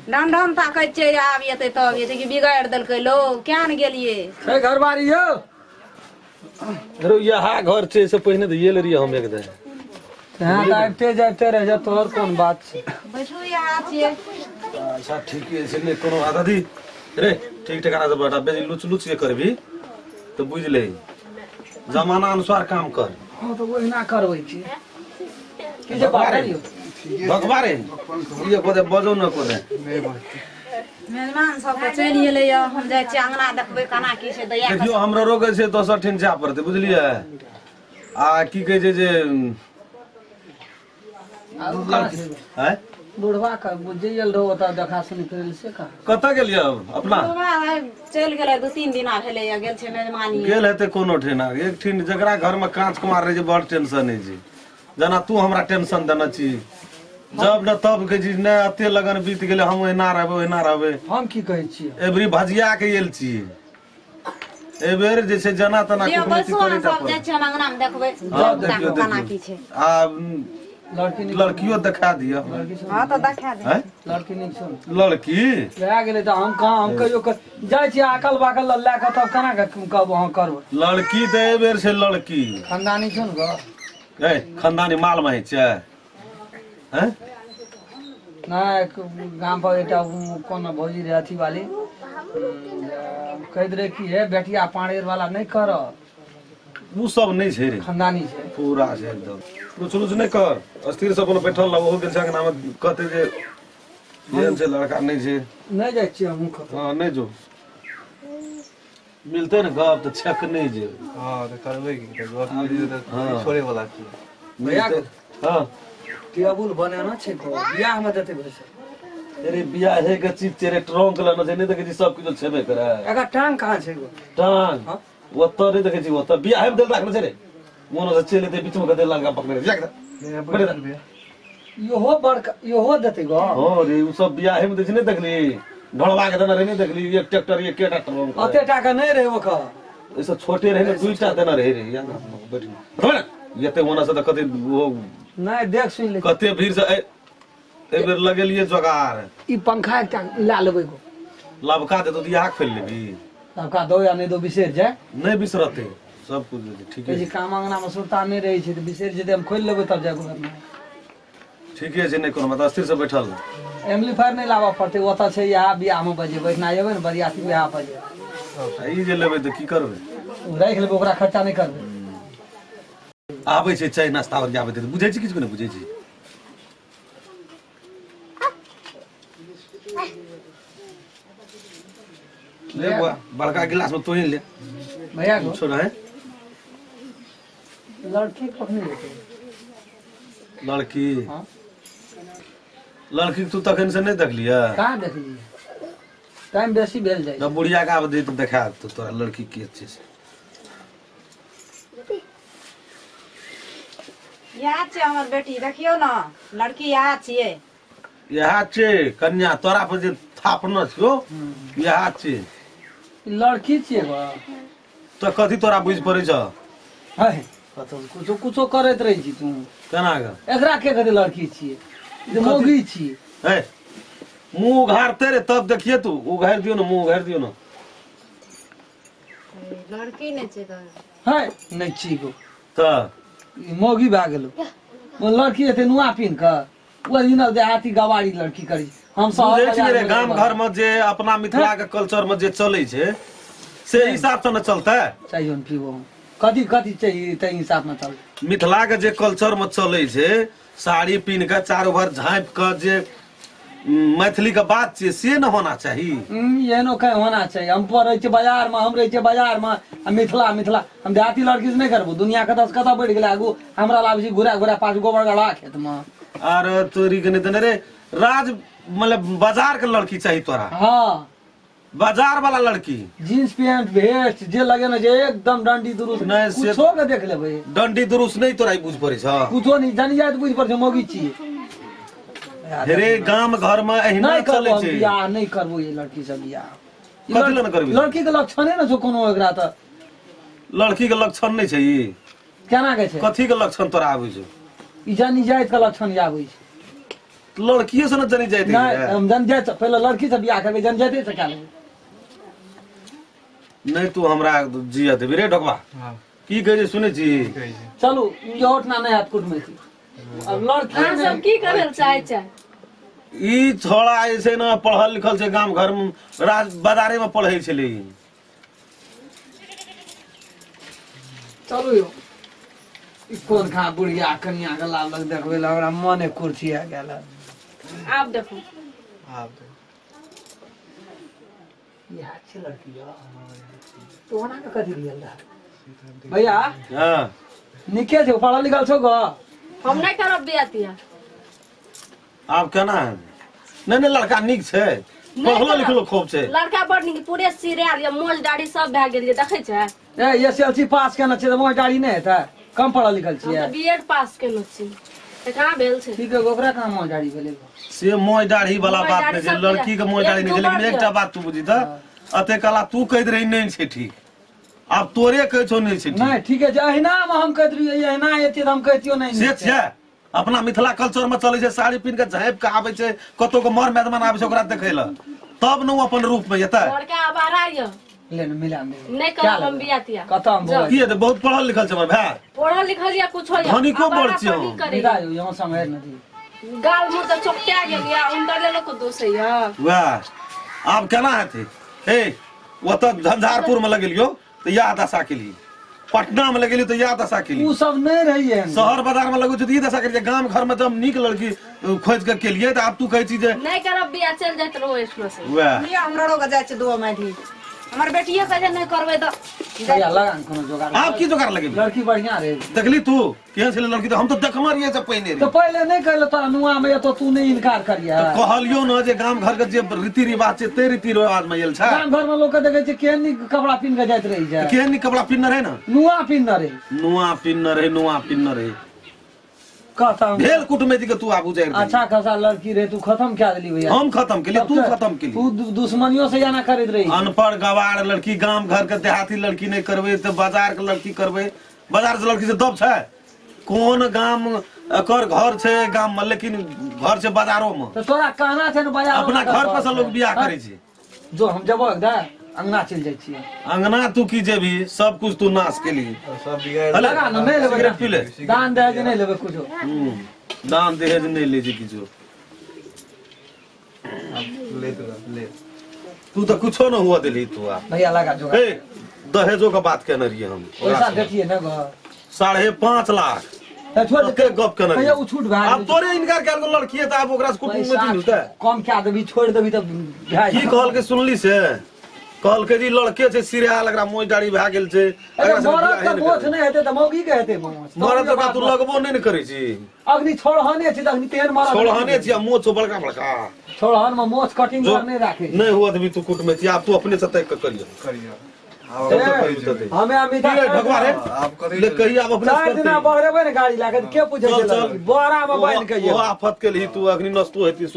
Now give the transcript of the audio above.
ढन ताकै छियै, आब एतै तब एतै कि बिगाड़ि देलकै लोग। क्या ने गेलियै छै घरबारी यौ? रो इएह घर छै से पहिने तऽ गेल रहियै हम एक दिन। तैं तऽ आबिते जाइते रह जा, तोहर कोन बात छै? बैठू, यहाँ छियै। अच्छा ठीके छै, नहि कोनो बात। अथी रे, ठीक ठिकाना से बैठा, बेसी लुच लुच के करबी तऽ बुझि ले, जमाना अनुसार काम कर। हँ तऽ ओहिना करबै छी की जे बात है यौ। भगवारे ये कोदे बजौ न कोदे। मेजबान सब तऽ चलि गेलै यऽ, हम जाइ छियै अंगना, देखबै केना की छै दैया। देखियौ, हमरो रोग छै, दोसर ठिन जाय पड़तै, बुझलियै? आ की कहै छै जे आँय? बुढ़वा के जे आयल रहो ओतऽ देखा सुनी करै लए से कहाँ? कतऽ गेलियै अपना? बुढ़बा चलि गेलै, 2-3 दिना भेलै यऽ, गेल छै मेजबानी। गेल हेतै कोनो ठिना। एक ठिन जकरा घर में कांच कुमार रहै छै, बड़ टेंशन होइ छै। जेना तू हमरा टेंशन देने छी, जब न तब कहै छी नहि, एते लगन बीत गेलै, हम ओहिना रहबै, ओहिना रहबै। हम की कहै छियै? एबरी भजिया के आयल छी, एहि बेर जे छै जेना तेना दियौ कुटमैती बैसू अहाँ करै टा सब, जाइ पड़त। छियै हम अंगना मे, देखबै हँ धिया पुता देखियौ केना देखियौ की छै। आ लड़की नीक? लड़कियो देखा दिअ। लड़की छौ? हँ तऽ देखा दे। आँय? लड़की नीक छौ ने? लड़की भए गेलै तऽ हम कहाँ, हम कहियो जाइ छियै अकल बाकल लए कऽ, तब केना कऽ कहब अहाँ करबै? लड़की तऽ एहि बेर छै लड़की। खानदानी छौ ने गो? ए खानदानी माल महींस छै, हैं? नहि, एक गाम पर एकटा कोनो भौजी रहै अथी वाली, कहैत रहै कि हे बेटिया पाँड़ेर वाला नहि करब। उ सब नहि छै रे। खानदानी छै। पूरा छै एकदम। रुच रुच नहि कर, स्थिर से अपन बैठल रह। ओहो गेल छै अंगना मे, कहते जे एहन छै लड़का नहि छै। नहि जाइ छियै हमहूँ कतहु। हँ नहि जो, मिलतै ने गप तऽ छक नहि जे। हँ तऽ करबै की तऽ गप मिल जेतै तऽ हँ। छोड़े वाला छी। भैया। मिलतै हँ। टेबुल बनेना छै गो, बियाह मे देतै भैसा। अरे बियाहे के चीज छै रे, ट्रंक लेना छै, नहि देखै छी सब किछु छेबे करे। एकर टांग कहाँ छै गो? टांग? हँ। ओतऽ नहि देखै छी, ओतऽ बियाहे मे देल राखने छै रे, मोन से चलि एतै, बीच मे कते लड़का पकड़ने जा के बड़े दा। इहो बड़का इहो देतै गो? हँ रे, उ सब बियाहे मे दै छै, नहि देखली ढोलवा के देने रहै, नहि देखली एक ट्रैक्टर एकेटा ट्रंक ओते टाका नहि रहै ओकर। एहिसँ छोटे रहै ने, दुईटा देने रहै रे। या बैठ ने, एते ओना से तऽ कते ओ नहि देख सुनि ले। कते भीड़ से एहि बेर लगेलियै जोगार। ई पंखा एकटा लए लेबै गो। लबका देतौ तऽ इएह खोलि लेबही। लबका दो या नहि दो, बिसरि जाय। नहि बिसरतै, सब कुछ ठीके कहै छै काम अंगना मे सुरता नहि रहै छै तऽ बिसरि जेतै, हम खोलि लेबै तब जाय घरमे। ठीके छै, नहि कोनो बात, स्थिर से बैठल रह। एम्पलीफायर नहि लाबऽ पड़तै, ओतऽ छै, इएह बियाहमे बजेबै, एहिठिना एबै ने बरियाती उएह बजेबै। आ ई जे लेबै तऽ की करबै? ओ राखि लेबै, ओकरा खर्चा नहि करबै। आबै छै चाय नाश्ता आओर आबै छै, बुझै छी किछु नहि बुझै छी। ले बुआ, बड़का गिलास में तू ही ले। भैया गो। छोड़ है। लड़की कखनी हेतै? लड़की? हाँ। लड़की तू तखन से नहीं देखलियै? कहाँ देखलियै, टाइम बेसी भेल जाइ छै। जब बुढ़िया के आब दे तऽ देखा देतौ तोरा लड़की के छै से। इएह छियै हमर बेटी, देखियौ ने लड़की इएह छियै। इएह छै कन्या, तोरा पर जे थापना छौ इएह छै। ई लड़की छियै गो? तऽ कथी तोरा बुझि पड़ै छौ? है कतौ कुछो कुछो करैत रहै छी तू। केना के? एकरा के कहतै लड़की छियै? ई तऽ मौगी छियै। है मुँह उघारते रे तब देखिए, तू उघारि दियौ ने, मुँह उघारि दियौ ने। लड़की नहि छै तऽ? है नहि छी गो। तऽ ई मौगी भए गेलो, ओ लड़की हेतै नुआ पिन्ह कऽ, ओरिजिनल देहाती गवारी लड़की करी हम शहर बुझै छी बाजार रे मे गाम रहबै। घर में जे अपना मिथिला के कल्चर में जे चलै छै से हिसाब से न चलतै। चाहियो ने पीबो हम, कथी कथी चाहिए ताहि हिसाब में चल। मिथिला के जे कल्चर में चलै छै, साड़ी पिन्ह के चारू भर झाँपि के जे मैथिली के बात छियै से न होना चाही। एहनो कहीं होना चाहिए। हम पर रहै छियै बाजार में, हम रहै छियै बाजार में आ मिथिला मिथिला, हम देहाती लड़की से नहि करबो। दुनिया कतऽ से कतऽ बढ़ि गेलै आगू, हमरा लाबै छी घुरा घुरा पाँच गोबर गढ़ा खेत में। आर तोरी के नहीं देने रे राज, मतलब बाजार के लड़की चाही तोरा? हाँ। बाजार वाला लड़की। जींस पैंट भेस्ट जे लगे ने जे एकदम डंडी दुरुस्त। नहि, से- कुछो के देख लेबै। डंडी दुरुस्त नहीं तोरा ई बुझ पड़ै छ? कुछो नहीं जानी जाए तऽ बुझि पड़ै छै मौगी छियै। रे गाम घर में एहिना नहि करबो चलै हम छै। बियाह नहि करबो ये लड़की से बियाह। ई कथी लए ने करबही? लड़की के लक्षणे ने छौ कोनो एकरा तऽ। लड़की के लक्षण नहीं छै ई? केना के छै? कथी के लक्षण तोरा आबै छौ? ई जानी जाइत के लक्षण आबै छै। लड़किए से न जनी जाइत नहि है। हम जनजाति से पहिले लड़की से बियाह करबै जनजाति से कए लेबै। नहि तू हमरा जिया देबी रे ढोकबा। हँ। की कहै छै सुनै छी? की कहै छै? चलू इहो ओठना नहि हैत कुटमैती अब लड़की अहाँ सब की करै लए चाहै छै? ई छोड़ा जे छै ने पढ़ल लिखल छै, गाम घर में राज बाजारे में पढ़ै छलै ई। चलू यौ, ई कोन खा बुढ़िया कनिया के लाल लग देखबै लए हमरा मने कुर्सी आ गेल हन। आब देखू। आब देखू। इएह छै लड़की यौ। तो ओना के कथी लियल रहै भैया? हँ। नीके छै, पढ़ल लिखल छौ गो। हम नहि करब बियाह तियाह। आब केना हेतै? नहि नहि, लड़का नीक छै, नहि पढ़लो करब। लिखलो खूब छै। लड़का बड़ नीक, पूरे सिरियल ये, मोज दाढ़ी सब भए गेल ये, देखै छै? ए एस एल सी पास केने छै तऽ मोह दाढ़ी नहि हेतै? कम पढ़ल लिखल हम छियै? तऽ बी एड पास केने छी तऽ कहाँ भेल छै? ठीक है, ओकरा कहाँ मोह दाढ़ी भेलै? से मोह दाढ़ी वाला मोह बात दाढ़ी नहि छै सब लड़की के मोह एक दाढ़ी नहि छै, दू लेकिन बार एकटा बात तू बुझी तऽ अते कला तू कहैत रही नहि छै ठीक, आब तोरे कहै छौ नहि छै ठीक। नहि, ठीके छै। अहिना मे हम कहैत रहियै, अहिना एते तऽ हम कहितियो नहि से नीक छै। छै अपना मिथिला कल्चर में चलै छै, साड़ी पहिन के झाँपि के आबै छै, कतौ के मर मेजबान आबै छै ओकरा देखै लए, तब ने ओ अपन रूप में एतै। लड़का आवारा ये। ले ने मिला दे। नहि करब हम बियाह तियाह। कतऽ हम बौआ? की हेतै, बहुत पढ़ल लिखल छै हमर भाय। पढ़ल लिखल या कुछो या धनिको बड़ आवारा छियै हम। पनी करे। विदा यौ, यहाँ संग नदी। गाल मुँह तऽ चोकटा गेल या उनकर लेलो को दोष है या। वएह आब केना हेतै? हे ओतऽ झंझारपुर में लगेलियो तऽ इएह दशा केलियै, पटना में लगेलियो तऽ इएह दशा केलियै। उ सब नहि रहियै। शहर बाजार में लगै छै तऽ ई दशा केलियै, गाम घर में जब नीक लड़की खोजि के केलियै तऽ आब तू कहै छी जे नहि करब बियाह, चलि जाइत रहो एहिठमा से। वएह लिअ, हमरा रोग जाइ छै दुओ माइधी, हमर बेटिए कहै छै नहि करबै तऽ। भैया लगा ने कोनो जोगाड़। आब की जोगाड़ लगेबी? लड़की बढ़िया रहे। देखली तू केहन छलै लड़की? तऽ हम तऽ देखने रहियै से पहिने तऽ रे। पहिले नहि कहले तोरा नुआ में एतो तू नहि इनकार करिया। तऽ कहलियौ ने जे गाम घर के जे रीति रिवाज छै ते रीति रिवाज में आयल छै। गाम घर में लोग के देखे छै केहन नीक कपड़ा पिन्ह के जाइत रही छै। केहन नीक कपड़ा पिन्हने रहै ने? नुआ पिन्हने रहे। नुआ पिन्हने रहै, नुआ पिन्हने रहै। कहता हम भेल कुटमैती के तू आबू जारि देली। अच्छा खासा लड़की रहे, तू खत्म कए देली भैया। हम खत्म केलियै? तू खत्म केली। तू दुश्मनियों से जाना करैत रही। अनपढ़ गवार लड़की, गाम घर के देहाती लड़की नहि करबै तऽ बाजार के लड़की करबै? बाजार के लड़की से दब छै? कोन गाम एकर घर छै गाम में, लेकिन घर छै बाजारो में। तऽ तोरा कहना छै ने बाजार अपना घर पर से लोग बियाह करै छै। जो हम जेबो दे अंगना चलि जाइ छियै। अंगना तू की जेबी, सब कुछ तू नाश केली। सब बिगाड़ि हले, लगा ने, नहि लेबै। सिगरेट पी ले। दान दहेज नहि लेबै कुछो। दान दहेज नहि ले छै किछो। आब लेत रह ले। तू तऽ कुछो न हुआ देली तू आ। भैया लगा जोगा। ए दहेजो के बात केने रहियै हम। पैसा देखिए ने गो। 5.5 लाख। तऽ छोड़ दे। तते गप केने भैया रहियै। ओ छूट भए आब गेलै। तोरे इनकार कयल गेल लड़की तऽ आब ओकरा से कुटुम्ब पैसा मिलतै? कम कए देबी, छोड़ि देबी तऽ भए की जेतै। कहलकै सुनली से? कहलकै जे ई लड़के छै सिरियाल, एकरा मोज दाढ़ी भए गेल छै। अरे एकरा संगे मरद बियाहे के नहि मोछ करबै। नहि हेतै तऽ मौगी के हेतै मोछ? मरद ओकरा तू लगबो नहि ने करै छी। अग्नि छोड़हने छै तऽ अग्नि तेहन मरद। छोड़हने छी आ मोछ छौ बड़का बड़का। छोड़हन में मोछ कटिंग जो कर नहि राखै। नहि हुआ देबी तू कुटमैती, आब तू अपने से तय कऽ करियौ। करियो आब। ए, कतऽ जेबै? हमे अमिता की रे भगवा रे? आब कथी? ले कही आब अपने से 4 दिना करतै। बहरेबै ने गाड़ी लए के, के पूछै चल छै चल लड़की? बोरा में बान्हि के ओ आफत के लिए तू अग्नि नस्तु हेती।